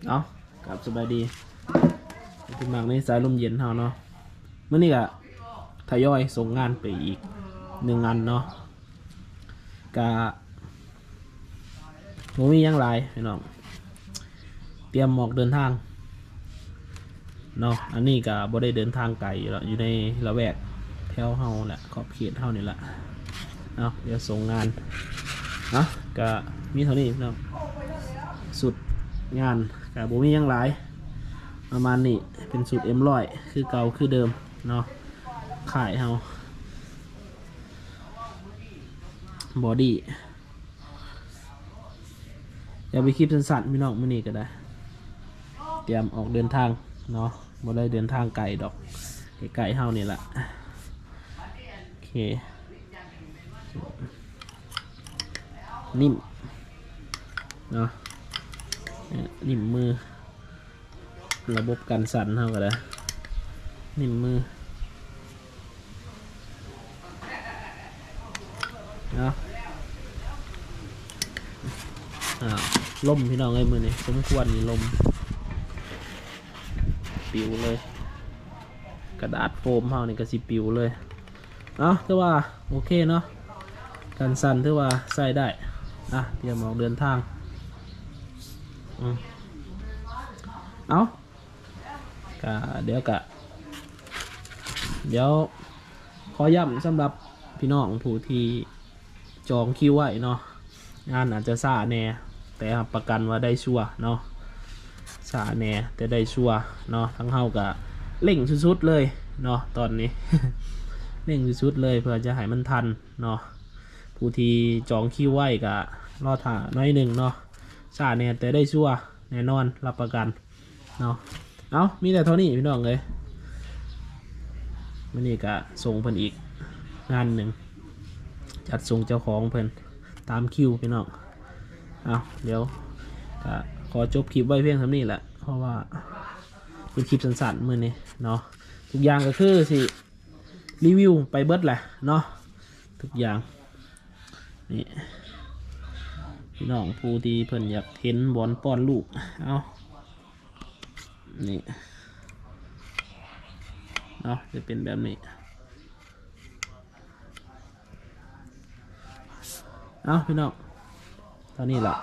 ເອົາ ກາບສະບາຍດີ ທີ່ມັກໃນສາຍລົມເຢັນເຮົາເນາະ. ມື້ນີ້ກະທະຍອຍສົ່ງງານໄປອີກໜຶ່ງອັນເນາະ ກະບໍ່ມີຫຍັງຫຼາຍພີ່ນ້ອງ ຕຽມອອກເດີນທາງເນາະ. ອັນນີ້ກະບໍ່ໄດ້ເດີນທາງໄກຢູ່ແລ້ວ ຢູ່ໃນລະແວກແຖວເຮົາແຫຼະ ຂອບເຂດເຮົານີ້ແຫຼະເນາະ. ດຽວສົ່ງງານເນາະ ກະມີເທົ່ານີ້ພີ່ນ້ອງ ຊຸດງານກະບໍ່ມີຫຍັງຫຼາຍ ປະມານນີ້ ເປັນຊຸດເອັມຮ້ອຍ ຄືເກົ່າຄືເດີມເນາະ. ຄ້າຍເຮົາ ບອດີ້ ດຽວໄປຄລິບສັ້ນໆ ພີ່ນ້ອງ ມື້ນີ້ກະໄດ້ ຕຽມອອກເດີນທາງເນາະ ບໍ່ໄດ້ເດີນທາງໄກດອກ ໃກ້ໆເຮົານີ້ລະ. ໂອເຄ ນິ້ມເນາະ ນິ້ມມື ລະບົບກັນສັ່ນເຮົາກະໄດ້ ນິ້ມມືເນາະ. ອ່າ ລົມພີ່ນ້ອງເອີຍ ມື້ນີ້ສົມຄວນມີລົມ ປິວເລີຍ ກະດາດໂຟມເຮົານີ້ກະຊິປິວເລີຍ. ເອົາ ຖືວ່າໂອເຄເນາະ ກັນສັ່ນຖືວ່າໃຊ້ໄດ້. ອ່ະ ຕຽມອອກເດີນທາງ ອືມ ເອົາ ກະ ດຽວກະ ດຽວຂໍຢ້ຳສຳລັບພີ່ນ້ອງຜູ້ທີ່ຈອງຄິວໄວ້ເນາະ ງານອາດຈະຊ້າແດ່ ແຕ່ຮັບປະກັນວ່າໄດ້ຊົ່ວເນາະ ຊ້າແດ່ແຕ່ໄດ້ຊົ່ວເນາະ. ທາງເຮົາກະເລັ່ງສຸດໆເລີຍເນາະ ຕອນນີ້ ເລັ່ງສຸດໆເລີຍ ເພື່ອຈະໃຫ້ມັນທັນເນາະ. ຜູ້ທີ່ຈອງຄິວໄວ້ກະລໍຖ້າໜ້ອຍໜຶ່ງເນາະ ຊ້າແດ່ແຕ່ໄດ້ຊົ່ວແນ່ນອນ ຮັບປະກັນເນາະ. ເອົາ ມີແຕ່ເທົ່ານີ້ພີ່ນ້ອງເອີຍ ມື້ນີ້ກະສົ່ງເພິ່ນອີກງານໜຶ່ງ ຈັດສົ່ງເຈົ້າຂອງເພິ່ນຕາມຄິວພີ່ນ້ອງ. ເອົາ ດຽວກະຂໍຈົບຄລິບໄວ້ພຽງສ່ຳນີ້ແຫຼະ ເພາະວ່າເປັນຄລິບສັ້ນໆມື້ນີ້ເນາະ. ທຸກຢ່າງກະຄືຊິ ຣີວິວໄປເບິດແຫຼະເນາະ ທຸກຢ່າງ. ນີ້ ພີ່ນ້ອງຜູ້ທີ່ເພິ່ນຢາກເຫັນບ່ອນປ້ອນລູກ ເອົາ ນີ້ເນາະ ຈະເປັນແບບນີ້ເນາະ ພີ່ນ້ອງ. ເທົ່ານີ້ລະ